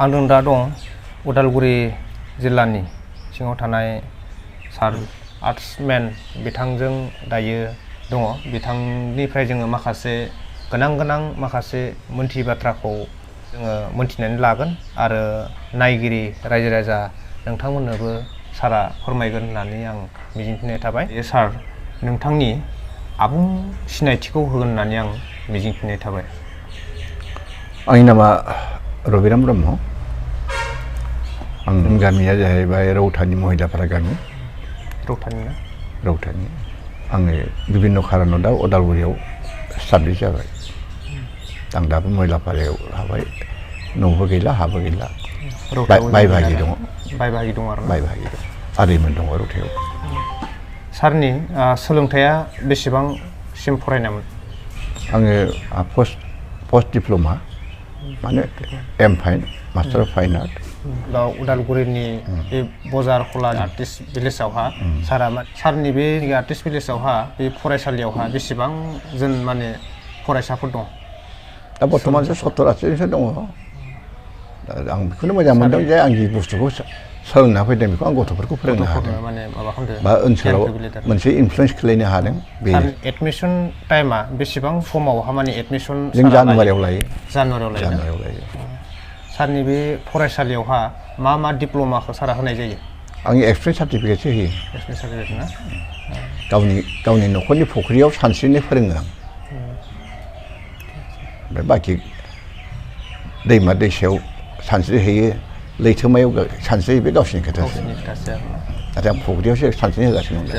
आं दा दं उदालगुरि जिल्लानि सिङाव थानाय सार आर्ट्समेन बिथांजों दायो दङ। बिथांनिफ्राय जोङो माखासे गोनां माखासे मोनथियै बाथ्राखौ जोङो मोनथिनानै लागोन आरो नायगिरि रायजो राजा नोंथांमोननोबो सारा फोरमायगोन होननानै आं मिजिंथिनाय थाबाय। सार नोंथांनि आबुं सिनायथिखौ होगोन होननानै आं मिजिंथिनाय थाबाय। आंनि नामा रबिराम ब्रह्म। आं गामिया जाहैबाय रौतानि महिलापारा गामि। रौतानि ना? रौतानि। आङो बिभिन्न खारनाव दा उदालगुरियाव स्टाब्लिश जाबाय। आं दाबो महिलापारायाव हाबाय। न'बो गैला, हाबो गैला। बाय बाहागि दङ। बाय बाहागि दङ आरो बाय बाहागि दं। आदैमोन दङ रौतायाव। सारनि सोलोंथाइया बेसेबांसिम फरायनायमोन? आङो पस्ट डिप्ल'मा माने am fine master of fine art. दा उदालगुरिनि बे बजार खला आर्टिस्ट भिलेजावहा सारनि बे आर्टिस्ट भिलेजावहा बे फरायसालियावहा बेसेबां जोन माने फरायसाफोर दं? दा बर्थमानसो 70-80 दङ। आं बेखौनो मोजां मोनदों जे आं जि बुस्थुखौ सोलोंना फैदों बेखौ आं गथ'फोरखौ फोरोंनो हादों बा ओनसोलाव मोनसे इनफ्लुयेन्स खालामनो हादों। बे एडमिसन टाइमा बेसेबां समावहा माने एडमिसन जों जानुवारियाव लायो। जानुवारियाव लायो। सारनि बे फरायसालियावहा मा डिप्ल'माखौ सारा होनाय जायो? आंनि एक्सपिरियेन्स सार्टिफिकेटसो होयो। एक्सपिरियेन्स सार्टिफिकेट ना? गावनि न'खरनि फुख्रियाव सानस्रिनो फोरोङो आं। ओमफ्राय बाखि दैमा दैसायाव सानस्रिहैयो, लैथोमायाव सानस्रियो, बे गावसिनि खोथासो। नाथाय आं फुख्रियावसो सानस्रिनो होगासिनो दं।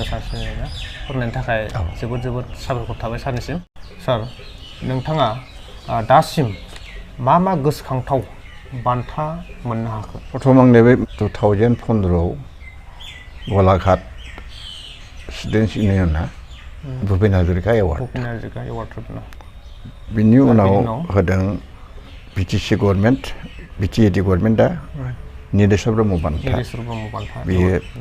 फोरोंनायनि थाखाय जोबोद साबायखर थाबाय सारनिसिम। सार नोंथाङा दासिम मा गोसोखांथाव बान्था मोननो हाखो? प्रथम आं नैबे 2015 गलाघाट स्टुडेन्टस इउनियना भुपेन हाजरिका एवार्ड। बिनि उनाव होदों बिटिसि गभर्नमेन्ट, बिटिएडि गभर्नमेन्टआ निलेस्वर ब्रह्म बान्था।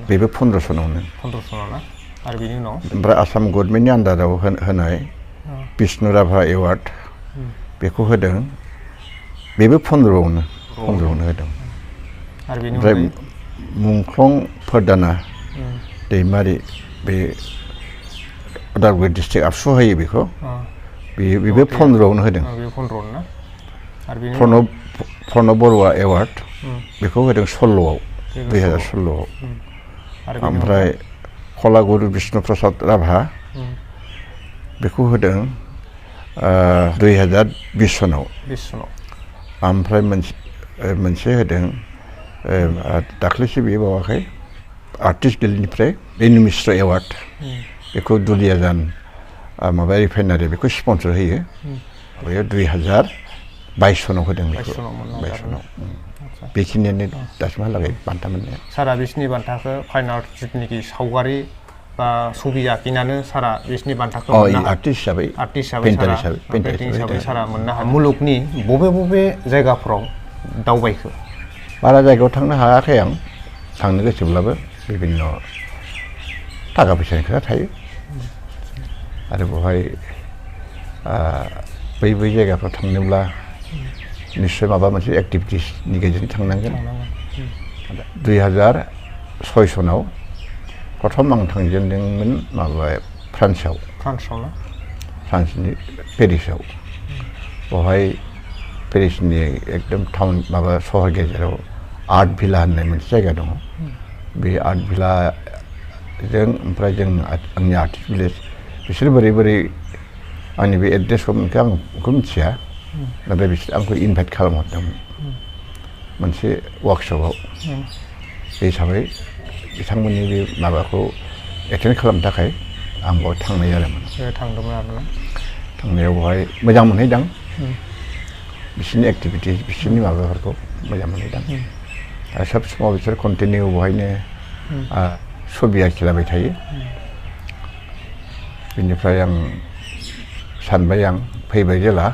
बेबो 15 सनावनो। 15 सनाव ना? आरो बिनि उनाव ओमफ्राय आसाम गभर्नमेन्टनि आन्दाराव होनाय बिष्णु राभा एवार्ड बेखौ होदों। बेबो 15आवनो होदों। ओमफ्राय मुंख्लं फोरदाना दैमारि बे उदालगुरि डिस्ट्रिक्ट आबसु होयो बेखौ। बेबो 15आवनो होदों। प्रणब बरुवा एवार्ड बेखौ होदों 16आव, 2016आव। ओमफ्राय कलागुरु बिष्णु प्रसाद राभा बेखौ होदों 2020 सनाव। ओमफ्राय मोनसे होदों दाख्लैसो बेयो बावाखै आर्टिस्ट गिल्डनिफ्राय रेनु मिश्र एवार्ड। बेखौ दुलियाजान माबा रिफाइनारि बेखौ स्पन्सर होयो। बेयो 2022 सनाव होदों। 22 सनाव। बेखिनियानो दासिमहालागै बान्था मोननाया। सारा बिसिनि बान्थाखौ फाइन आर्ट जिथुनिखि सावगारि बा छबि आखिनानै सारा बिसिनि बान्थाखौ आर्टिस्ट हिसाबै सारा मोननो हायो। मुलुगनि बबे जायगाफ्राव दावबायखो? बारा जायगायाव थांनो हायाखै आं। थांनो गोसोब्लाबो बिभिन्न थाखा फैसानि खोथा थायो। आरो बेवहाय बै जायगाफ्राव थांनोब्ला निस्सय माबा मोनसे एक्टिभिटिसनि गेजेरजों थांनांगोन। 2006 सनाव प्रथम आं थांजेनदोंमोन फ्रान्सआव ना? फ्रान्सनि पेरिसआव। बेवहाय पेरिसनि एकदम टाउन सहर गेजेराव आर्ट भिला होननाय मोनसे जायगा दङ। बे आर्ट भिलाजों ओमफ्राय आंनि आर्टिस्ट भिलेज बिसोर बोरै आंनि बे एड्रेसखौ आं बेखौ मिथिया। नाथाय बिसोर आंखौ इनभाइट खालामहरदोंमोन मोनसे वार्कशपआव। बे हिसाबै बिथांमोननि बे माबाखौ एटेन्ड खालामनो थाखाय आं बेयाव थांनाय जादोंमोन। थांनायाव बेवहाय मोजां मोनहैदों। बिसोरनि एक्टिभिटिस बिसोरनि माबाफोरखौ मोजां मोनहैदों। आरो सब समाव बिसोर कन्टिनिउ बेवहायनो छबि आखिलाबाय थायो। बिनिफ्राय आं सानबाय फैबाय जेला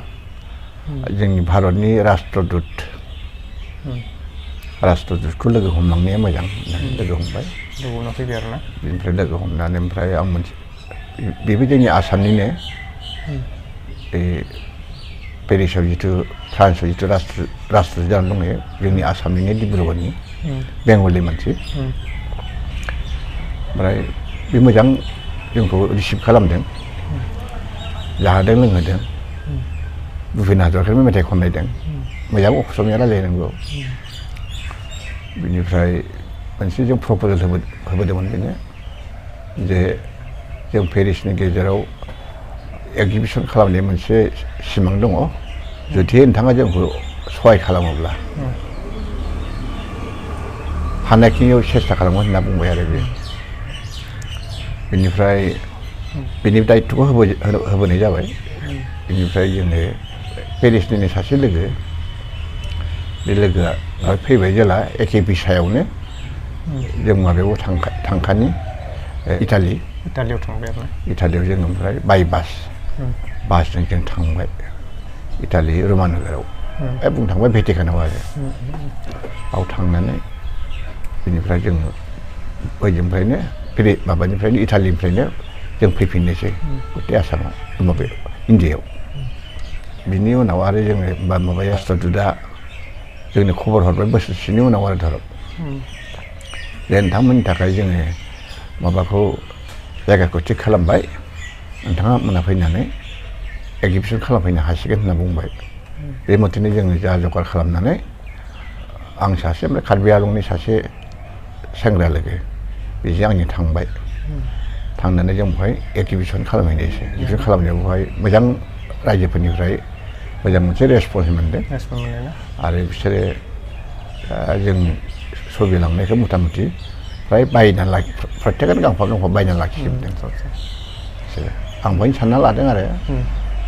जोंनि भारतनि राष्ट्रदूतखौ लोगो हमलांनाया मोजां होननानै लोगो हमबाय। बिनिफ्राय लोगो हमनानै ओमफ्राय आं मोनसे बेबो जोंनि आसामनिनो पेरिसाव जिथु फ्रान्सआव जिथु राष्ट्रदूत जानानै दंहैयो जोंनि आसामनिनो डिब्रुगड़नि बेंगलि मानसि ओमफ्राय बे मोजां जोंखौ रिसिभ खालामदों जाहोदों लोंहोदों भुपेन हाजरिकानि मेथाइ खननायदों मोजां असमिया रायलायनांगौ बिनिफ्राय मोनसे जों प्रप'जेल होबोदोंमोन बेनो जे जों पेरिसनि गेजेराव एक्जिबिसन खालामनाय मोनसे सिमां दङ जुदि नोंथाङा जोंखौ सहाय खालामोब्ला हानायखिनियाव सेस्था खालामगोन होनना बुंबाय आरो बे बेनिफ्राय बेनि दायित्वखौ होबोनाय जाबाय बेनिफ्राय जोङो पेरिसनिनो सासे लोगो बे लोगोआ फैबाय जेला एखे भिसायावनो जों माबायाव थांखानि इटालियाव थांबाय आरो इटालियाव जों ओमफ्राय बाय बासजों जों थांबाय इटालि र'मा नोगोराव बुंनो थांबाय भेटिकानाव आरो बाव थांनानै बेनिफ्राय जों ओजोंनिफ्रायनो माबानिफ्रायनो इटालिनिफ्रायनो जों फैफिननोसै गथे आसामाव माबायाव इण्डियायाव बिनि उनाव आरो जोङो माबाया राष्ट्रदूतआ जोंनो खबर हरबाय बोसोरसेनि उनाव आरो धरम जे नोंथांमोननि थाखाय जोङो माबाखौ जायगाखौ थिग खालामबाय नोंथाङा मोना फैनानै एक्जिबिसन खालामफैनो हासिगोन होनना बुंबाय बे मथेनो जोङो जा जगार खालामनानै आं सासे ओमफ्राय कार्बि आलंनि सासे सेंग्रा लोगो बेजों आंजों थांबाय थांनानै जों बेवहाय एक्जिबिसन खालामहैनायसै एक्जिबिसन खालामनायाव बेवहाय मोजां रायजोफोरनिफ्राय मोजां मोनसे रेसपन्स मोनदों आरो बिसोरो जों सबि लांनायखौ मथा मथि फ्राय बायना प्रत्येकआनो गांफा गांफा बायना लाखिजोबदों आं बेहायनो सानना लादों आरो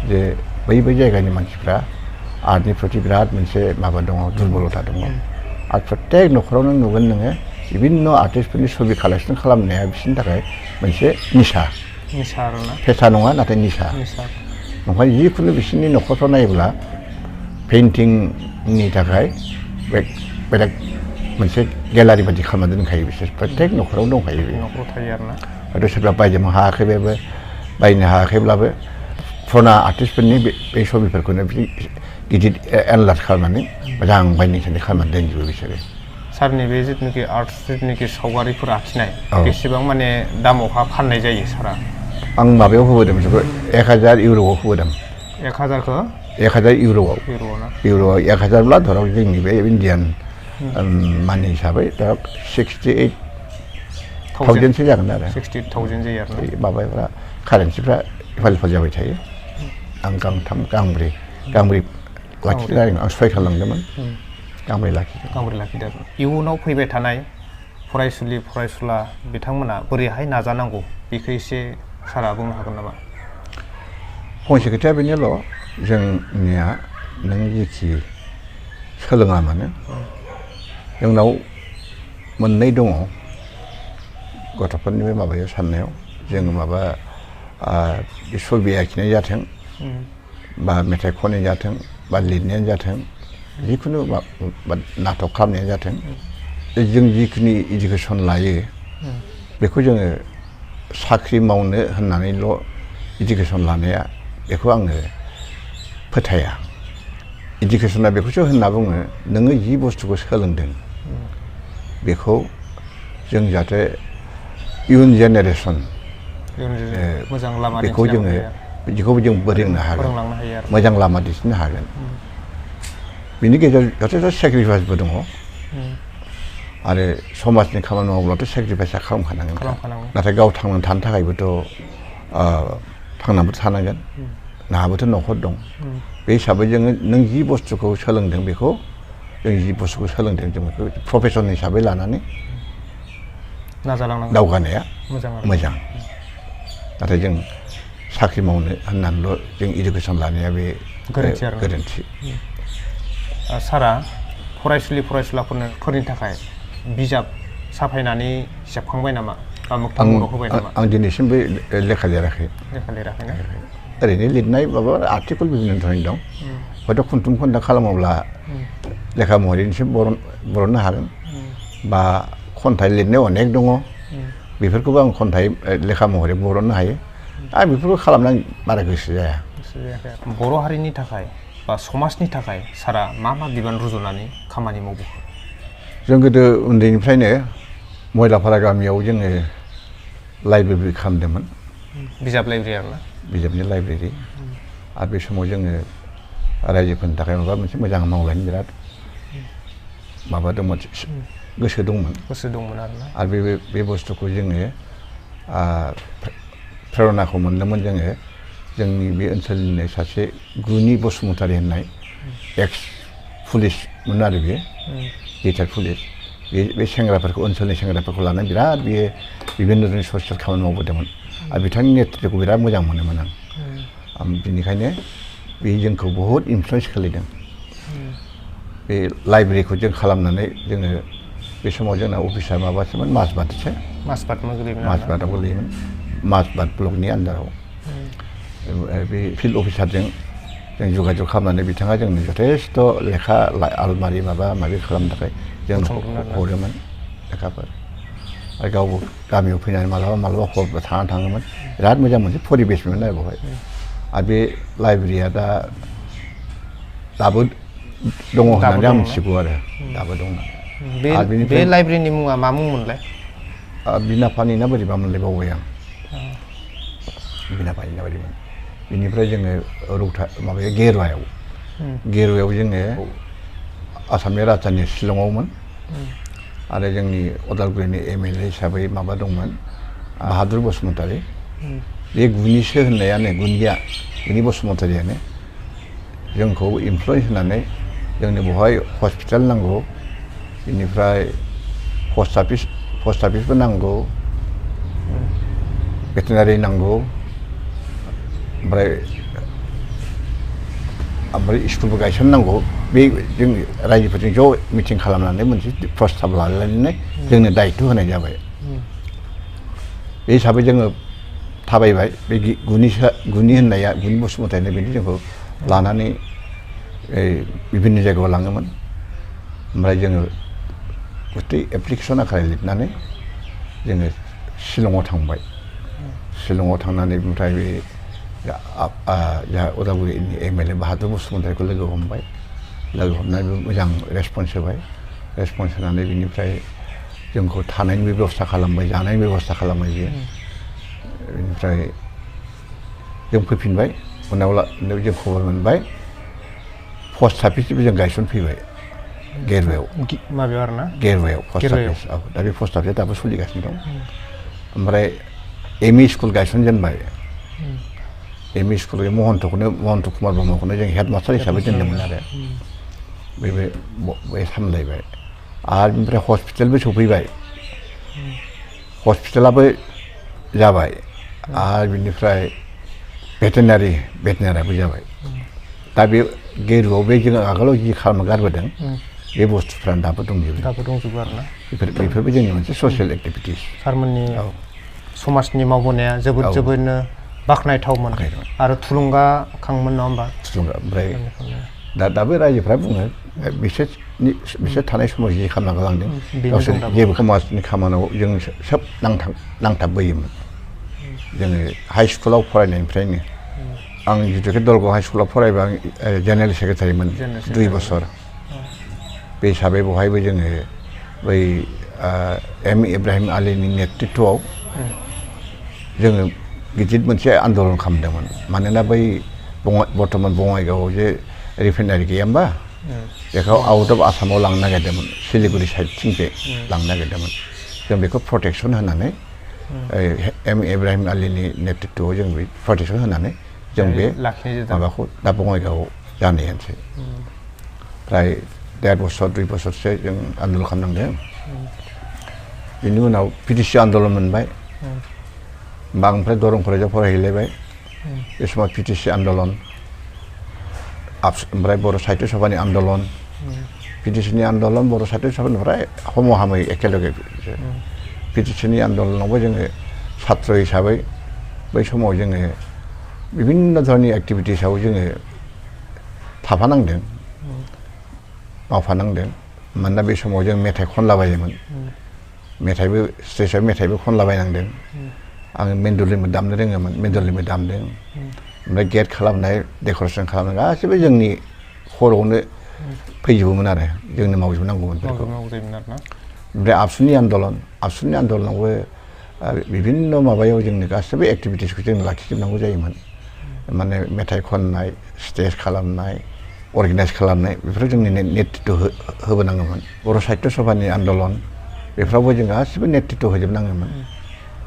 जे बै जायगानि मानसिफ्रा आर्टनि प्रति बिराद मोनसे माबा दङ दुरबलथा दङ आरो प्रत्येक न'खरावनो नुगोन नोङो बिभिन्न आर्टिस्टफोरनि सबि कालेक्सन खालामनाया बिसोरनि थाखाय मोनसे निसा फेसा नङा नाथाय निसा ओमफ्राय जिखुनु बिसोरनि न'खरफ्राव नायोब्ला पेइन्टिंनि थाखाय बेलेग मोनसे गेलारि बायदि खालामना दोनखायो बिसोर प्रत्येक न'खराव दंखायो बे न'खराव थायो आरोना हयथ' सोरबा बायजोबनो हायाखैबाबो बायनो हायाखैब्लाबो पुराना आर्टिस्टफोरनि बे सबिफोरखौनो गिदिर एनलार्ज खालामनानै मोजां बायनाय खालामनानै दोनजोबो बिसोरो सारनि बे जिथुनाखि आर्ट जिथुनाखि सावगारिफोर आखिनाय बेसेबां माने दामावहा फाननाय जायो सारा आं माबायाव होबोदों बिसोरखौ 1000 इउर'आव होबोदों 1000खौ 1000 इउर'आव 1000ब्ला धरक जोंनि बे इण्डियान मानि हिसाबै दा 68,000सो जागोन आरो 68,000 जायो आरो माबाफ्रा कारेन्सिफ्रा इफाल जाबाय थायो आं गांब्रै लाखिदों आं सहाय खालामदोंमोन गांब्रै लाखिदों इयुनाव फैबाय थानाय फरायसुला बिथांमोना बोरैहाय नाजानांगौ बेखौ एसे सारा बुंनो हागोन नामा फंसे खोथाया बेनोल' जोंनिया नों जेखि सोलोङा मानो जोंनाव मोननै दङ गथ'फोरनि बे माबायाव साननायाव जोङो माबा सबि आखिनाय जाथों बा मेथाइ खननाय जाथों बा लिरनायानो जाथों जिखुनु नाटक खालामनायानो जाथों जों जिखिनि इडुकेसन लायो बेखौ जोङो साख्रि मावनो होननानैल' इडुकेसन लानाया बेखौ आङो फोथाया इडुकेसना बेखौसो होनना बुङो नोङो जि बुस्थुखौ सोलोंदों बेखौ जों जाहाथे इयुन जेनेरेसन बेखौ जोङो बिदिखौबो जों फोरोंनो हागोन मोजां लामा दिन्थिनो हागोन बिनि गेजेराव जथेस्थ' सेक्रिफाइसबो दङ आरो समाजनि खामानि मावब्लाथ' सेक्रिफाइसआ खालामखानांगोन नाथाय गाव थांनानै थानो थाखायबोथ' थांनाबो थानांगोन नोंहाबोथ' न'खर दं बे हिसाबै जोङो नों जि बुस्थुखौ सोलोंदों बेखौ जों जि बुस्थुखौ सोलोंदों जों बेखौ प्रफेसन हिसाबै लानानै नाजालांनांगौ दावगानाया मोजां नाथाय जों साख्रि मावनो होननानैल' जों इडुकेसन लानाया बे गोरोन्थि सारा फरायसुलाफोरनि थाखाय बिजाब साफायनानै सेबखांबाय नामा बा मोगथां महराव होबाय नामा आं दिनैसिमबो लेखा लिराखै ओरैनो लिरनाय माबा आर्टिकेल बिभिन्न धरननि दं हयथ' खुन्थुम खुन्था खालामोब्ला लेखा महरैनिसिम बरननो हागोन बा खन्थाइ लिरनाय अनेक दङ बेफोरखौबो आं खन्थाइ लेखा महरै बरननो हायो आरो बेफोरखौ खालामनो बारा गोसो जाया बर' हारिनि थाखाय बा समाजनि थाखाय सारा मा बिबान रुजुनानै खामानि मावबोखो? जों गोदो उन्दैनिफ्रायनो महिलापारा गामियाव जोङो लाइब्रेरि खालामदोंमोन। बिजाब लाइब्रेरि आरोना? बिजाबनि लाइब्रेरि। आरो बे समाव जोङो रायजोफोरनि थाखाय माबा मोनसे मोजां मावलायनो बिराद माबा दंमोन, गोसो दंमोन। आरोना? आरो बे बुस्थुखौ जोङो प्रेरणाखौ मोनदोंमोन जोङो जोंनि बे ओनसोलनिनो सासे गुनि बसुमतारी होननाय एक्स पुलिसमोन आरो बेयो, रिटायार्ड पुलिस। बे सेंग्राफोरखौ ओनसोलनि सेंग्राफोरखौ लानानै बिराद बियो बिभिन्न धरननि ससियेल खामानि मावबोदोंमोन आरो बिथांनि नेतृत्वखौ बिराद मोजां मोनोमोन आं। बिनिखायनो बे जोंखौ बहुद इनफ्लुयेन्स खालायदों। बे लाइब्रेरिखौ जों खालामनानै जोङो बे समाव जोंना अफिसा माबासोमोन माजबाटसो। माजबाटआव गोलैयोमोन, माजबाट ब्लकनि आन्दाराव। बे फिल्ड अफिसारजों जों जगाजग खालामनानै बिथाङा जोंनो जथेस्थ' लेखा आलमारि माबा माबि खालामनो थाखाय जों हरोमोन लेखाफोर। आरो गावबो गामियाव फैनानै मालाबा हरबो थाङोमोन। बिराद मोजां मोनसे परिबेसमोन आरो बेवहाय। आरो बे लाइब्रेरिया दाबो दङ होननानै आं मिथिगौ आरो दाबो दङ। बे लाइब्रेरिनि मुङा मा मुंमोनलाय? बिनापानि ना बोरैबा मोनलाय बावबाय आं। बिनापानि ना बोरैबा। बिनिफ्राय जोङो माबायाव गेरुवायाव जोङो आसामनि राजधानि शिलंआवमोन। आरो जोंनि अदालगुरिनि MLA हिसाबै माबा दंमोन बाहादुर बसुमतारी। बे गुनिसो होननायानो गुनि बसुमतारीयानो जोंखौ इनफ्लुयेन्स होनानै जोंनो बेवहाय हस्पिटाल नांगौ, बेनिफ्राय पस्ट अफिसबो नांगौ, भेटेनारि नांगौ, ओमफ्राय स्कुलबो गायसननांगौ। बे जों रायजोफोरजों ज' मिटिं खालामनानै मोनसे प्रस्ताब लालायनानै जोंनो दायित्व होनाय जाबाय। बे हिसाबै जोङो थाबायबाय। बे गुनि बसुमतारीयानो बेनि जोंखौ लानानै बिभिन्न जायगायाव लाङोमोन। ओमफ्राय जोङो गथै एप्लिकेसन आखारै लिरनानै जोङो शिलंआव थांबाय। शिलंआव थांनानै ओमफ्राय बे जोंहा अदालगुरिनि MLA बाहादुर बसुमतारीखौ लोगो हमबाय। लोगो हमनानै मोजां रेसपन्स होबाय। रेसपन्स होनानै बिनिफ्राय जोंखौ थानायनि बेब'स्था खालामबाय, जानायनि बेब'स्था खालामबाय बियो। बेनिफ्राय जों फैफिनबाय। उनाव जों खबर मोनबाय पस्ट अफिसबो जों गायसनफैबाय गेरुवायाव। माबायाव आरोना? गेरुवायाव पस्ट अफिस। दा बे पस्ट अफिसा दाबो सोलिगासिनो दं। ओमफ्राय ME स्कुल गायसनजेनबाय। ME स्कुल महन्त कुमार ब्रह्मखौनो जों हेडमास्टार हिसाबै दोनदोंमोन आरो बे सामलायबाय। आरो बेनिफ्राय हस्पिटालबो सफैबाय। हस्पिटालाबो जाबाय। आरो बिनिफ्राय भेटेनारियाबो जाबाय। दा बे गेरुवायाव बे जों आगोलाव जि खालामना गारबोदों बे बुस्थुफ्रानो दाबो दंजोबो आरोना? बेफोरबो जोंनि मोनसे ससियेल एक्टिभिटिस। सारमोननि समाजनि मावबोनाया जोबोदनो बाख्नायथावमोन आरो थुलुंगाखांमोन, नङा होमबा? ओमफ्राय दाबो रायजोफ्रा बुङो बिसोर थानाय समाव जि खालामना गालांदों गावसोर जेबो समाजनि खामानियाव जों सोब नांथाबबोयोमोन। जोङो हाइ स्कुलाव फरायनायनिफ्रायनो आं जितुके दलगाव हाइ स्कुलाव फरायबा आं जेनेरेल सेक्रेटारिमोन 2 बोसोर। बे हिसाबै बेवहायबो जोङो बै M इब्राहिम आलीनि नेतृत्वआव जोङो गिदिर मोनसे आन्दलन खालामदोंमोन। मानोना बै बर्तमान बङाइगावआव जे रिफाइनारि गैया होमबा, बेखौ आउट अफ आसामाव लांनो नागिरदोंमोन, सिलिगुरि साइडथिंजे लांनो नागिरदोंमोन। जों बेखौ प्रटेकसन होनानै M इब्राहिम आलीनि नेतृत्वआव जों बे प्रटेकसन होनानै जों बे माबाखौ दा बङाइगावआव जानायानोसै। फ्राय 1.5 बोसोर 2 बोसोरसो जों आन्दलन खालामनांदों। बेनि उनाव PTC आन्दलन मोनबाय। होमबा ओमफ्राय दरं कलेजाव फरायहैलायबाय। बे समाव PTC आन्दलन, ओमफ्राय बर' साहित्य सभानि आन्दलन, PTCनि आन्दलन, बर' साहित्य सभानिफ्राय हमहामै एखेलगे। PTCनि आन्दलनावबो जोङो छात्र हिसाबै बै समाव जोङो बिभिन्न धरननि एक्टिभिटिसाव जोङो थाफानांदों, मावफानांदों। मानोना बे समाव जों मेथाइ खनलाबायोमोन, स्टेजआव मेथाइबो खनलाबायनांदों। आङो मेन्डलिनबो दामनो रोङोमोन, मेन्डलिनबो दामदों। ओमफ्राय गेट खालामनाय, डेक'रेसन खालामनाय गासैबो जोंनि खर'आवनो फैजोबोमोन आरो जोंनो मावजोबनांगौमोन बेफोरखौ ओमफ्राय आबसुनि आन्दलनावबो बिभिन्न माबायाव जोंनो गासैबो एक्टिभिटिसखौ जों लाखिजोबनांगौ जायोमोन माने मेथाइ खननाय स्टेज खालामनाय अर्गेनाइज खालामनाय बेफोराव जोंनि नेतृत्व होबोनाङोमोन बर' साहित्य सभानि आन्दलन बेफोरावबो जों गासिबो नेतृत्व होजोबनाङोमोन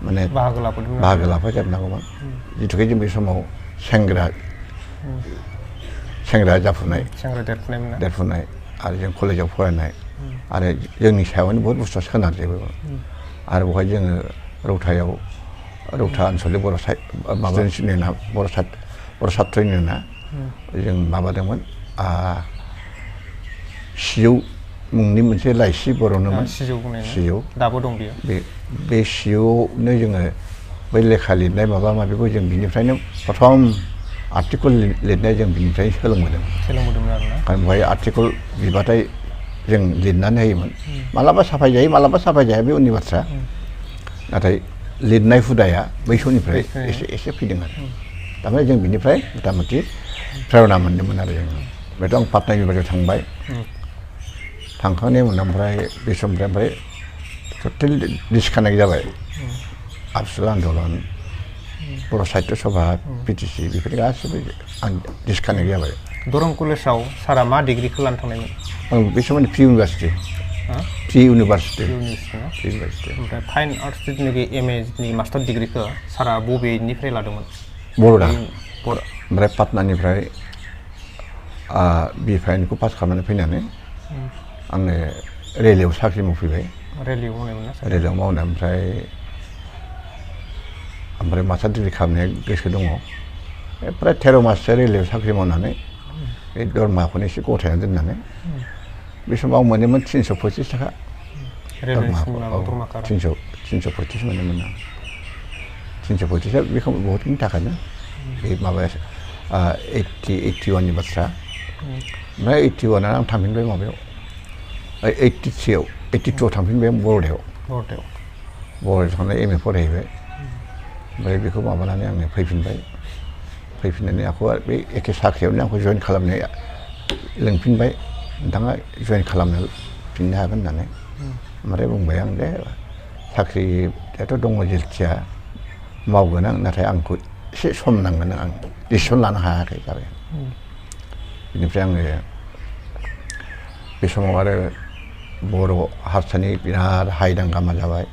माने बाहागो लाफाजोबनांगौमोन जिथुखे जों बे समाव सेंग्रा जाफुनाय देरफुनाय आरो जों कलेजाव फरायनाय आरो जोंनि सायावनो बहुत बुस्थुआ सोनारजोबो आरो बेवहाय जोङो रौता ओनसोलनि बर' सात्रनि ना जों माबादोंमोन सिजौ मुंनि मोनसे लाइसि बर'नोमोन सिजौ दाबो दं बियो बे सिजौआवनो जोङो बै लेखा लिरनाय माबा माबिखौ जों बिनिफ्रायनो प्रथम आर्टिकल लिरनाय जों बिनिफ्रायनो सोलोंबोदोंमोन आरोना बेवहाय आर्टिकल बिबाथाय जों लिरनानै होयोमोन मालाबा साफाय जायो मालाबा साफाय जाया बे उननि बाथ्रा नाथाय लिरनाय हुदाया बै समनिफ्राय एसे फैदों आरो थारमाने जों बिनिफ्राय मथा मथि प्रेरणा मोनदोंमोन आरो जोङो बेथ' आं पाटना इउनिभारसिटियाव थांबाय थांखांनायनि उनाव ओमफ्राय बे समनिफ्राय टटेल डिसकानेक्ट जाबाय आबसु आन्दलन बर' साहित्य सभा PTC बेफोर गासिबो आं डिसकानेक्ट जाबाय दरं कलेजाव सारा मा डिग्रिखौ लानो थांनायमोन बे समाव प्रि इउनिभारसिटि ओमफ्राय फाइन आर्ट्स जिथुनाखि MA जिथुनाखि मास्टार डिग्रिखौ सारा बबेनिफ्राय लादोंमोन बर'दा ओमफ्राय पाटनानिफ्राय B.Pharm खौ पास खालामनानै फैनानै आङो रेलवेआव साख्रि मावफैबाय रेलवेआव मावनाय ओमफ्राय मास्टार डिग्रि खालामनाया गोसो दङ प्राय 13 माससो रेलवेआव साख्रि मावनानै बे दरमाहाखौनो एसे गथायनानै दोननानै बे समाव आं मोनोमोन 325 थाखा 325 मोनोमोन आं 325 बेखौ बहुतनि थाखायनो बे माबाया 81नि बाथ्रा ओमफ्राय 81 आं थांफिनबाय माबायाव 82आव थांफिनबाय बर'दायाव थांनानै MA फरायहैबाय ओमफ्राय बेखौ माबानानै आङो फैफिननानै आंखौ बे एखे साख्रियावनो आंखौ जइन खालामनो लिंफिनबाय नोंथाङा जइन खालामफिननो हागोन होननानै ओमफ्राय बुंबाय आं दे साख्रियाथ' दङ जेथिया मावगोन आं नाथाय आंखौ एसे सम नांगोन आं डिसिसन लानो हायाखै जाबाय बेनिफ्राय आङो बे समाव आरो बर' हारसानि बिराद हाय दांगामा जाबाय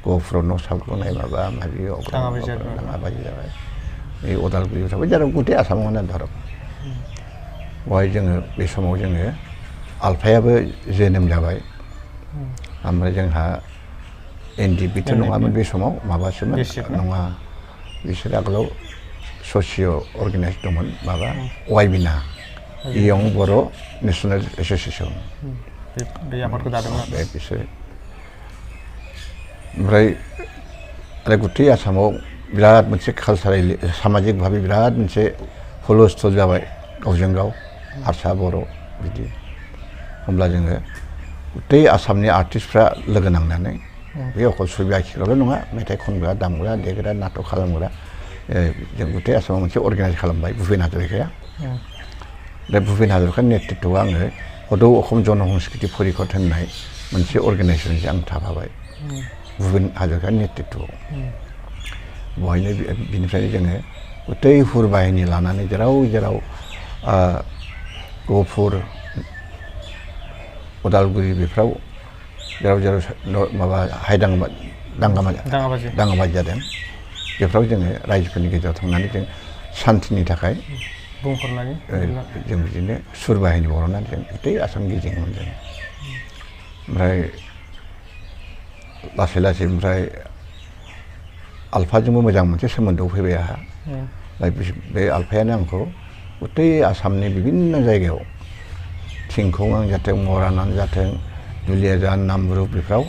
गहपुराव न' सावग्लुंनाय माबा माबि दाङाबाजि जाबाय बे उदालगुरियाव थाबाय जेराव गथै आसामावनो धरब बेवहाय जोङो बे समाव जोङो आलफायाबो जोनोम जाबाय ओमफ्राय जोंहा NDP नङामोन बे समाव माबासोमोन नङा बिसोर आगोलाव ससिय' अर्गेनाइज दंमोन माबा वाइबिना इयं बर' नेसनेल एस'सियेसन बिसोर ओमफ्राय आरो गथै आसामाव बिराद मोनसे कालसारेल सामाजिक भाबै बिराद मोनसे हुलस्थुल जाबाय गावजों गाव हारसा बर' बिदि होमब्ला जोङो गथै आसामनि आर्टिस्टफ्रा लोगो नांनानै बे अकल छबि आखिग्राल' नङा मेथाइ खनग्रा दामग्रा देग्रा नाटक खालामग्रा जों गथै आसामाव मोनसे अर्गेनाइज खालामबाय भुपेन हाजरिकाया दा भुपेन हाजरिकानि नेतृत्वआव आङो हदौ अखम जनसंस्कृति परिषद होननाय मोनसे अर्गेनाइजेसनजों आं थाफाबाय भुपेन हाजरिकानि नेतृत्वआव बेवहायनो बिनिफ्रायनो जोङो गथै हुर बाहिनी लानानै जेराव गहपुर उदालगुरि बेफ्राव जेराव माबा हाय दाङाबाजि जादों बेफ्राव जोङो रायजोफोरनि गेजेराव थांनानै जों सान्तिनि थाखाय बुंहरनानै जों बिदिनो सुर बाहिनी बर'नानै जों गथै आसाम गिदिङोमोन जों ओमफ्राय लासै ओमफ्राय आलफाजोंबो मोजां मोनसे सोमोन्दोआव फैबाय आंहा बे आलफायानो आंखौ गथै आसामनि बिभिन्न जायगायाव थिंखंआनो जाथों मरानानो जाथों दुलियाजान नामरुप बेफ्राव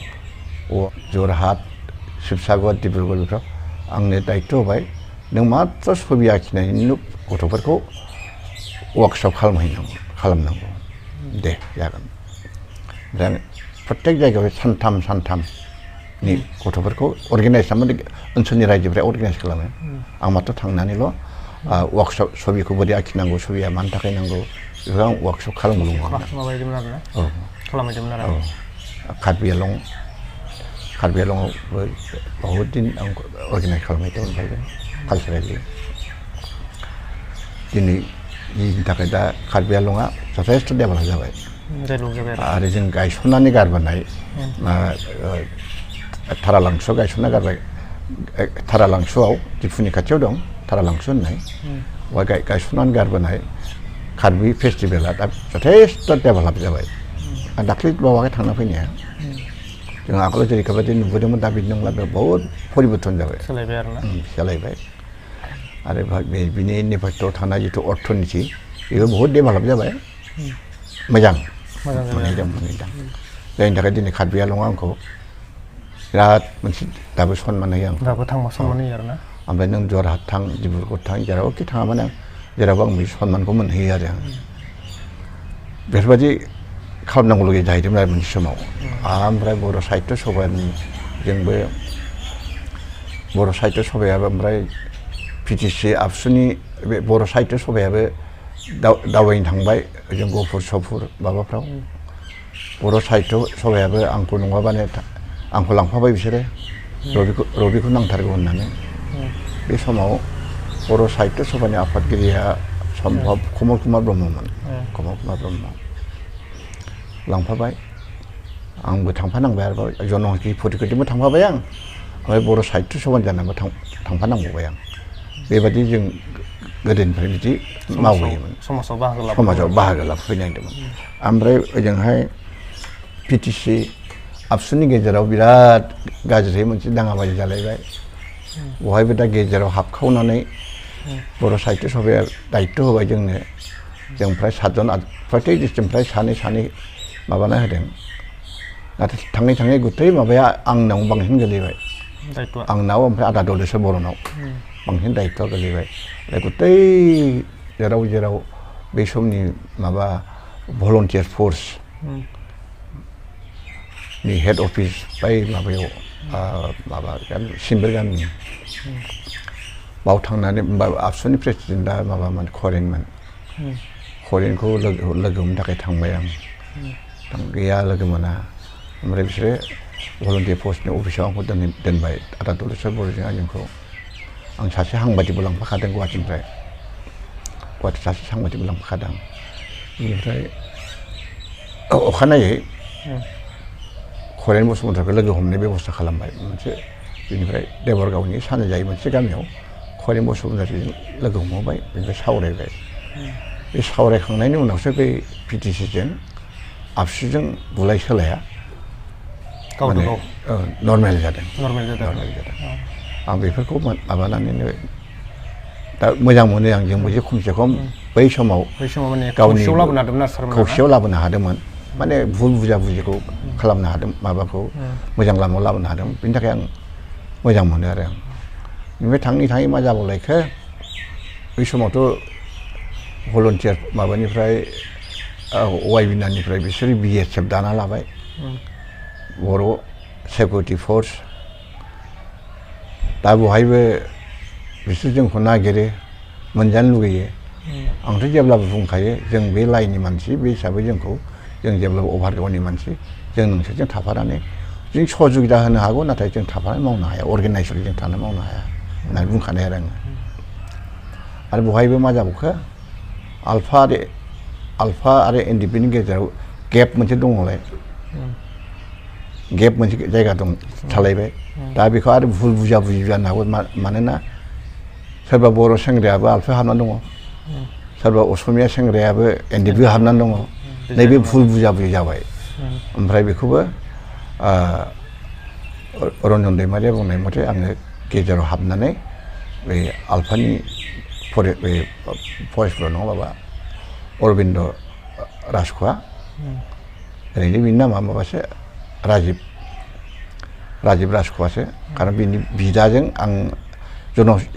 जरहाट शिबसागर डिब्रुगड़ बेफ्राव आंनो दायित्व होबाय नों मात्र छबि आखिनायनि गथ'फोरखौ वार्कशप खालामनांगौ दे जागोन दा प्रत्येक जायगायाव सानथामनि गथ'फोरखौ अर्गेनाइज खालामनानै ओनसोलनि रायजोफ्रा अर्गेनाइज खालामो आं मात्र थांनानैल' वार्कशप छबिखौ बोरै आखिनांगौ छबिया मानि थाखाय नांगौ बेखौ आं वार्कशप खालामगौमोन माबायदिमोन आरोना औ खालामहैदोंमोन आरो कार्बि आलंआवबो बहुद दिन आं अर्गानाइज खालामहैदों ओमफ्राय कालचारेलि दिनैनि थाखाय दा कार्बि आलंआ जथेस्थ' डेभेलप जाबाय आरो जों गायसननानै गारबोनाय थारालांसुआव गायसनना गारबाय थारालांसुआव दिफुनि खाथियाव दं थारालांसु होननाय बेवहाय गायसननानै गारबोनाय कार्बि फेस्टिभेला दा जथेस्थ' डेभेलप जाबाय आं दाख्लै बावाखै थांना फैनाया जों आगोलाव जेरैबायदि नुबोदोंमोन दा बिदि नंला बे बहुद परिबर्तन जाबाय सोलायबाय आरोना सोलायबाय आरो बिनि नेपथ्यआव थानाय जिथु अर्थनिथि बेबो बहुद डेभेलप जाबाय मोजां मोनहैदों जायनि थाखाय दिनै कार्बि आलंआ आंखौ बिराद मोनसे दाबो सनमान होयो आं दाबो थांबा सनमान होयो आरोना ओमफ्राय नों जरहाट थां डिब्रुगड़ थां जेरावखि थाङा माने जेरावबो आं बे सनमानखौ मोनहैयो आरो आं बेफोरबायदि खालामनांगौ लुगैयो जाहैदोंमोन आरो मोनसे समाव ओमफ्राय बर' साहित्य सभाजोंबो बर' साहित्य सभायाबो ओमफ्राय पिटिसि आबसुनि बे बर' साहित्य सभायाबो दावबायनो थांबाय जों गहपुर सफुर माबाफ्राव बर' साहित्य सभायाबो आंखौ नङाबानो आंखौ लांफाबाय बिसोरो रबिखौ नांथारगौ होननानै बे समाव बर' साहित्य सभानि आफादगिरिया सम्भब कमल कुमार ब्रह्ममोन कमल कुमार ब्रह्म लांफाबाय आंबो थांफानांबाय आरोबाव जनहंसि फटिकटिबो थांफाबाय आं ओमफ्राय बर' साहित्य सभानि जानांगौ थांफानांबावबाय आं बेबायदि जों गोदोनिफ्राय बिदि मावबोयोमोन समाजाव बाहागो लाफैनो नागिरदोंमोन ओमफ्राय ओजोंहाय पिटिसि आबसुनि गेजेराव बिराद गाज्रि मोनसे दाङाबाजि जालायबाय बहायबो दा गेजेराव हाबखावनानै बर' साहित्य सभाया दायित्व होबाय जोंनो जों फ्राय 7 जन प्रत्येक डिस्ट्रिक्टनिफ्राय सानै माबाना होदों नाथाय थाङै थाङै गुथै माबाया आंनाव बांसिन गोलैबाय आंनाव ओमफ्राय आदा दलेस्वर बर'नाव बांसिन दायित्वआ गोलैबाय गुथै जेराव बे समनि माबा भलन्टियार फर्स नि हेड अफिस बै माबायाव माबा सिमबोर गामिनि बाव थांनानै आबसुनि प्रेसिडेन्टआ माबामोन खरेनमोन खरेनखौ लोगो हमनो थाखाय थांबाय आं गैया लोगो मोना ओमफ्राय बिसोरो भलन्टियार फर्सनि अफिसाव आंखौ दोनबाय आदा दलेस्वर बर'जों आंजोंखौ आं सासे हांबादिबो लांफाखादों गुवाहाटिनिफ्राय गुवाहाटि सासे हांबादिबो लांफाखादों बेनिफ्राय अखानायै खरेन बसुमतारीखौ लोगो हमनाय बेबस्था खालामबाय मोनसे बेनिफ्राय देबरगावनि सानजायै मोनसे गामियाव खरेन बसुमतारीजों लोगो हमबाय बेनिफ्राय सावरायबाय बे सावरायखांनायनि उनावसो बे पिटिसिजों आबसुजों बुलाय सोलाया माने नर्मेल जादों आं बेफोरखौ माबानानैनो दा मोजां मोनो आं जोंबो जे खमसे खम बै समाव गावनि खौसेयाव लाबोनो हादोंमोन माने भुल बुजिखौ खालामनो हादों माबाखौ मोजां लामायाव लाबोनो हादों बेनि थाखाय आं मोजां मोनो आरो आं बेनिफ्राय थाङै मा जाबावलायखो बै समावथ' भलन्टियार माबानिफ्राय वाइबिनारनिफ्राय बिसोरो BSF दाना लाबाय बर' सिकिउरिटि फर्स दा बहायबो बिसोर जोंखौ नागिरो मोनजानो लुगैयो आंथ' जेब्लाबो बुंखायो जों बे लाइननि मानसि बे हिसाबै जों जेब्लाबो अभारगावनि मानसि जों नोंसोरजों थाफानानै जों सहजुगिता होनो हागौ नाथाय जों थाफानानै मावनो हाया अर्गेनाइजरै जों थानानै मावनो हाया होननानै बुंखानाय आरो बहायबो मा जाबावखो आल्फा आरो NDPनि गेजेराव गेप मोनसे दङलाय गेप मोनसे जायगा दं थालायबाय दा बेखौ आरो भुल बुजि जानो हागौ मानोना सोरबा बर' सेंग्रायाबो आल्फायाव हाबनानै दङ सोरबा असमिया सेंग्रायाबो NDPआव हाबनानै दङ नैबे भुल बुजि जाबाय ओमफ्राय बेखौबो रन्जन दैमारिया बुंनाय मथे आङो गेजेराव हाबनानै बे आल्फानि फरेस्टफोर नङा माबा अरबिन्द राजख'आ ओरैनो बिनि नामा माबासो राजिब राजख'आसो खारन बिनि बिदाजों आं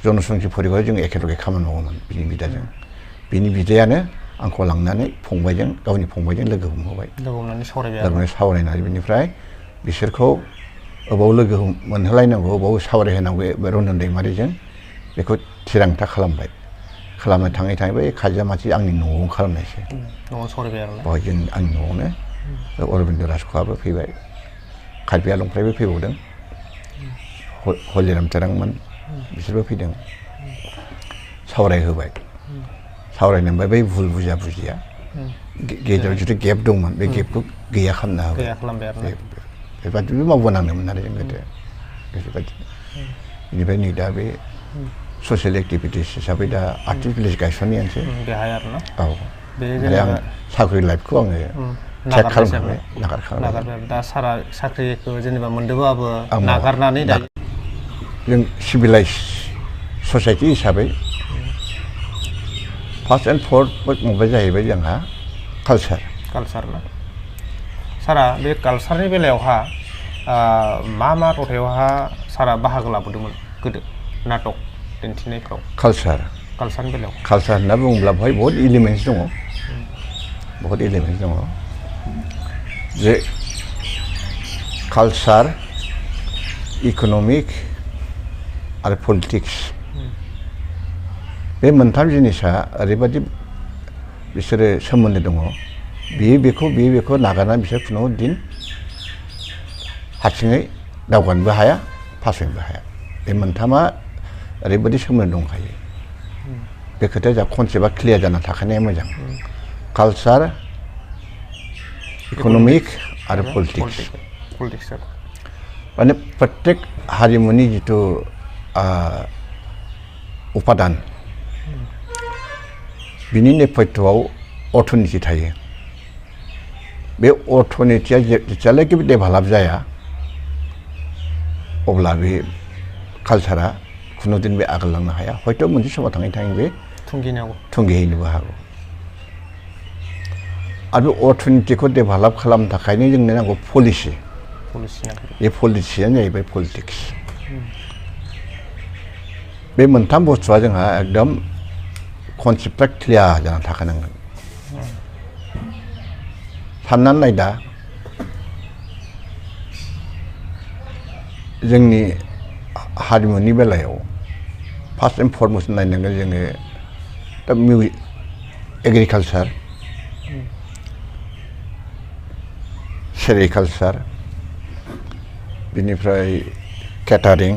जनसंख्रि फरिखौ जों एखेलगे खामानि मावोमोन बिनि बिदाजों बिनि बिदायानो आंखौ लांनानै गावनि फंबायजों लोगो हमहोबाय सावरायनानै बिनिफ्राय बिसोरखौ अबाव लोगो मोनहोलायनांगौ अबाव सावरायहोनांगौ रन्जन दैमारिजों बेखौ थिरांथा खालामनो थाङै थाङै बै खाजिया मानसि आंनि न'आव खालामनायसै न'आव सौरायबाय आरो ना बेवहाय जों आंनि न'आवनो अरबिन्द राजख'आबो फैबाय कार्बि आलंनिफ्रायबो फैबावदों हलिराम तेरांमोन बिसोरबो फैदों सावरायहोबाय सावरायनो ओमफ्राय बै भुल बुजिया बुजिया गेजेराव जिथु गेप दंमोन बे गेपखौ गैया खालामना होबाय गैया खालामबाय आरो ना बेबादिबो मावबोनांदोंमोन आरो जों गोदो बेबायदि बेनिफ्राय नै दा बे ससियेल एक्टिभिटिस हिसाबै दा आर्टिस्ट भिलेज गायसननायानोसै बेहाय आरो ना औ बे ओमफ्राय आं साख्रि लाइफखौ आङो ट्रेक खालामखाबाय नागारबाय दा सारा साख्रिखौ जेनेबा मोनदोंबाबो नागारनानै दा जों सिभिलाइज ससाइटि हिसाबै फार्स्ट एन्ड फर्थ माबा जाहैबाय जोंहा कालचार ना सारा बे कालचारनि बेलायावहा मा मा रथायावहा सारा बाहागो लाबोदोंमोन गोदो नाटक दिन्थिनायफ्राव कालचारनि बेलायाव कालचार होनना बुङोब्ला बेवहाय बहुत इलिमेन्टस दङ जे कालचार इक'नमिक आरो पलिटिक्स बे मोनथाम जिनिसा ओरैबादि बिसोरो सोमोन्दो दङ बियो बेखौ नागारनानै बिसोर खुनु दिन हारसिङै दावगानोबो हाया फासयनोबो हाया बे मोनथामा ओरैबादि सोमोन्दो दंखायो बे खोथाया जा कनसेप्टआ क्लियार जाना थाखानाया मोजां कालचार इक'नमिक आरो पलिटिक्स माने प्रत्येक हारिमुनि जिथु उपादान बिनि नेपथ्यआव अर्थनीति थायो बे अर्थनीतिया जेतियालागि डेभेलप जाया अब्ला बे कालचारा खुनु दिन बे आगोलांनो हाया हयथ' मोनसे समाव थाङै बे थुंगिहैनोबो हागौ आरो बे अर्थनीतिखौ डेभेलप खालामनो थाखायनो जोंनो नांगौ पलिसि बे पलिसियानो जाहैबाय पलिटिक्स बे मोनथाम बुस्थुआ जोंहा एकदम कनसेप्टआ क्लियार जाना थाखानांगोन साननानै नाय दा जोंनि हारिमुनि बेलायाव फार्स्ट एन्ड फरमस्ट नायनांगोन जोङो दा एग्रिकालचार सेरिकालचार बिनिफ्राय केटारिं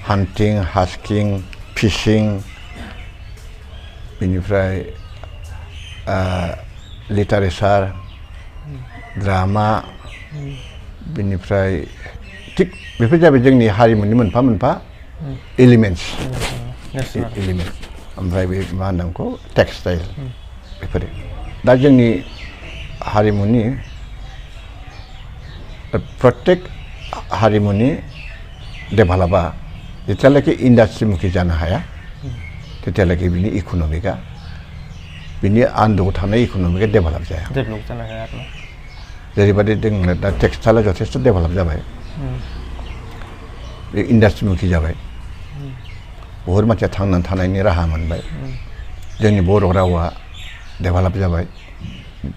हान्टिं हास्किं फिशिं बिनिफ्राय लिटारेचार ड्रामा बिनिफ्राय थिग बेफोर जाबाय जोंनि हारिमुनि मोनफा एलिमेन्टस ओमफ्राय बे मा होननांगौ टेक्सटाइल बेफोरो दा जोंनि हारिमुनि प्रत्येक हारिमुनि डेभेलपआ जेतियालागि इन्डास्ट्रिमुखि जानो हाया तेतियालागि बिनि इक'नमिकआ बिनि आन्दोआव थानाय इक'नमिकआ डेभेलप जाया जेरैबायदि जोंनो दा टेक्सटाइलआ जथेस्थ' डेभेलप जाबाय बे इन्डास्ट्रिमुखि जाबाय बहुत मानसिया थांनानै थानायनि राहा मोनबाय जोंनि बर' रावा डेभेलप जाबाय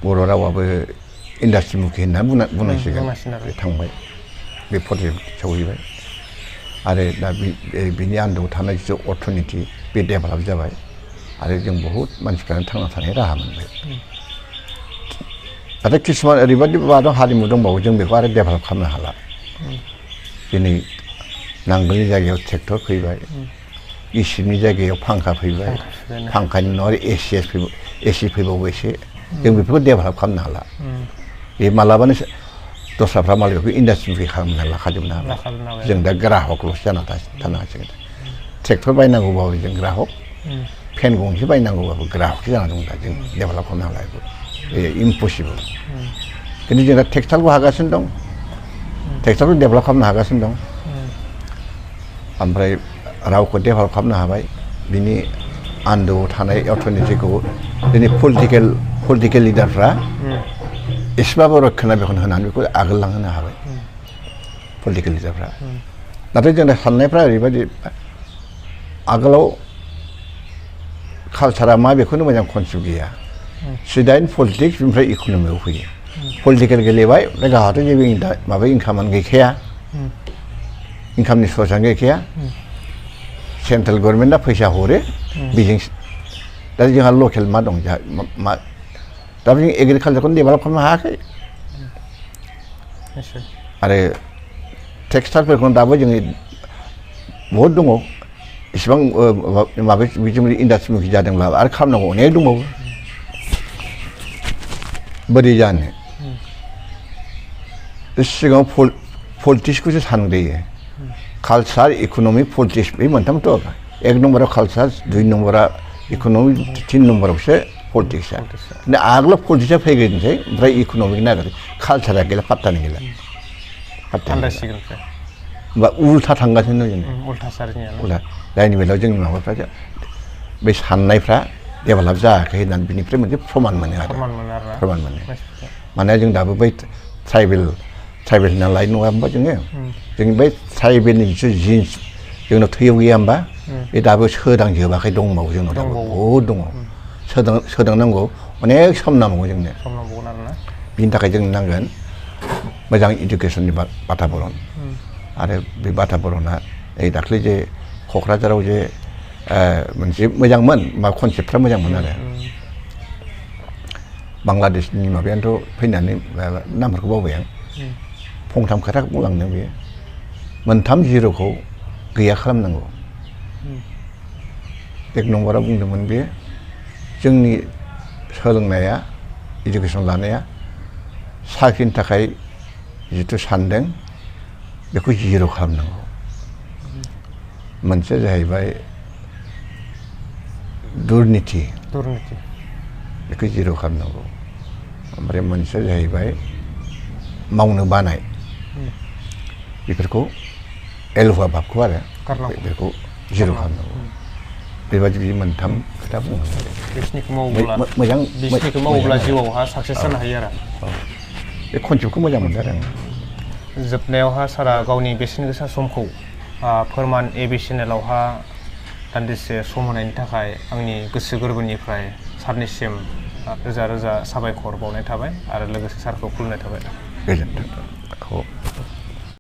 बर' रावाबो इन्डास्ट्रिमुखि होनना बुंनांसिगोन बे थांबाय बे पजिटिभ सहैबाय आरो दा बिनि आन्दोआव थानाय जिथु अर्थनीति बे डेभेलप जाबाय आरो जों बहुत मानसिफ्रानो थांना थानायनि राहा मोनबाय नाथाय किसुमान ओरैबायदि माबा हारिमु दंबावो जों बेखौ आरो डेभेलप खालामनो हाला दिनै नांगोलनि जायगायाव ट्रेक्टर फैबाय इसिनि जायगायाव फांखा फैबाय फांखानि उनाव आरो एसि फैबावो एसे जों बेफोरखौ डेभेलप खालामनो हाला बे मालाबानो दस्राफ्रा मालाय बेखौ इन्डास्ट्रि खालामना लाखाजोबनो हाबाय जों दा ग्राहकल'सो जाना थानो हासिगोन ट्रेक्टर बायनांगौबाबो जों ग्राहक फेन गंसे बायनांगौबाबो ग्राहकसो जाना दं दा जों डेभेलप खालामनो हाला बे इम्पसिबल खिन्थु जों दा टेक्सटाइलबो हागासिनो दं टेक्सटाइलखौ डेभेलप खालामनो हागासिनो दं ओमफ्राय रावखौ डेभेलप खालामनो हाबाय बिनि आन्दोआव थानाय अर्थनीतिखौ जोंनि पलिटिकेल लिडारफ्रा एसेबाबो रक्षना बेखौनो होनानै बेखौ आगोललांहोनो हाबाय पलिटिकेल लिडारफ्रा नाथाय जोंना साननायफ्रा ओरैबायदि आगोलाव कालचारा मा बेखौनो मोजां कनसेप्ट गैया सिदाइन पलिटिक्स ओमफ्राय इक'नमियाव फैयो पलिटिकेल गेलेबाय ओमफ्राय गावहाथ' जेबो माबा इनकामानो गैखाया इनकामनि सर्सआनो गैखाया सेन्ट्रेल गभर्नमेन्टआ फैसा हरो बेजों दा जोंहा लकेल मा दं जोंहा मा दा जों एग्रिकालचारखौ डेभेलप खालामनो हायाखै आरो टेक्सटाइलफोरखौ दाबो जोङो बहुद दङ इसिबां माबा बिजों इन्डास्ट्रिमुखि जादोंब्ला आरो खालामनांगौ अनेक दंबावो बोरै जानो सिगाङाव पलिटिक्सखौसो सानग्रोयो कालचार इक'नमिक पलिटिक्स बे मोनथामथ' एक नम्बराव कालचार दुइ नम्बरा इक'नमिक तिन नम्बरावसो पलिटिक्सआ आगोलाव पलिटिक्सआ फैग्रोनोसै ओमफ्राय इक'नमिक नागिरो कालचारा गैला पात्तानि गैला होमबा उल्था थांगासिनो दं उल्था जायनि बेलायाव जोंनि माबाफ्रा बे साननायफ्रा डेभेलप जायाखै होननानै बिनिफ्राय मोनसे प्रमान मोनो आरो प्रमान मोनो माने जों दाबो बै ट्राइबेल नालाय नङा होमबा जोङो जोंनि बै ट्राइबेलनि जिथु जिन्स जोंनाव थैयाव गैया होमबा बे दाबो सोदांजोबाखै दंबावो जोंनाव दाबो बहुद दङ सोदांनांगौ अनेक सम नांबावगौ जोंनो बिनि थाखाय जोंनो नांगोन मोजां इडुकेसननि बाताबरन आरो बे बाताबरना दाख्लै जे क'क्राझाराव जे मोनसे मोजांमोन मा कनसेप्टफ्रा मोजांमोन आरो बांलादेशनि माबायानोथ' फैनानै नामफोरखौ बावबाय आं फंथाम खोथा बुंलांदों बेयो मोनथाम जिर'खौ गैया खालामनांगौ एक नम्बराव बुंदोंमोन बे जोंनि सोलोंनाया इडुकेसन लानाया साख्रिनि थाखाय जिथु सानदों बेखौ जिर' खालामनांगौ मोनसेया जाहैबाय दुर्निति बेखौ जिर' खालामनांगौ ओमफ्राय मोनसेया जाहैबाय मावनो बानाय बेफोरखौ एलहुवा भाबखौ आरो बेखौ जिर' खालामनांगौ बेबायदि बे मोनथाम खोथा बुंनांगौ मोजां बिसनिखौ मावोब्ला जिउआवहा साक्सेस जानो हायो आरो बे कनसेप्टखौ मोजां मोनदों आरो आं जोबनायावहा सारा गावनि बेसेन गोसा समखौ फोरमान एबि चेनेलावहा दान्दिसे सम होनायनि थाखाय आंनि गोसो गोरबोनिफ्राय सारनिसिम रोजा रोजा साबायखर बावनाय थाबाय आरो लोगोसे सारखौ खुलुमनाय थाबाय गोजोन्थों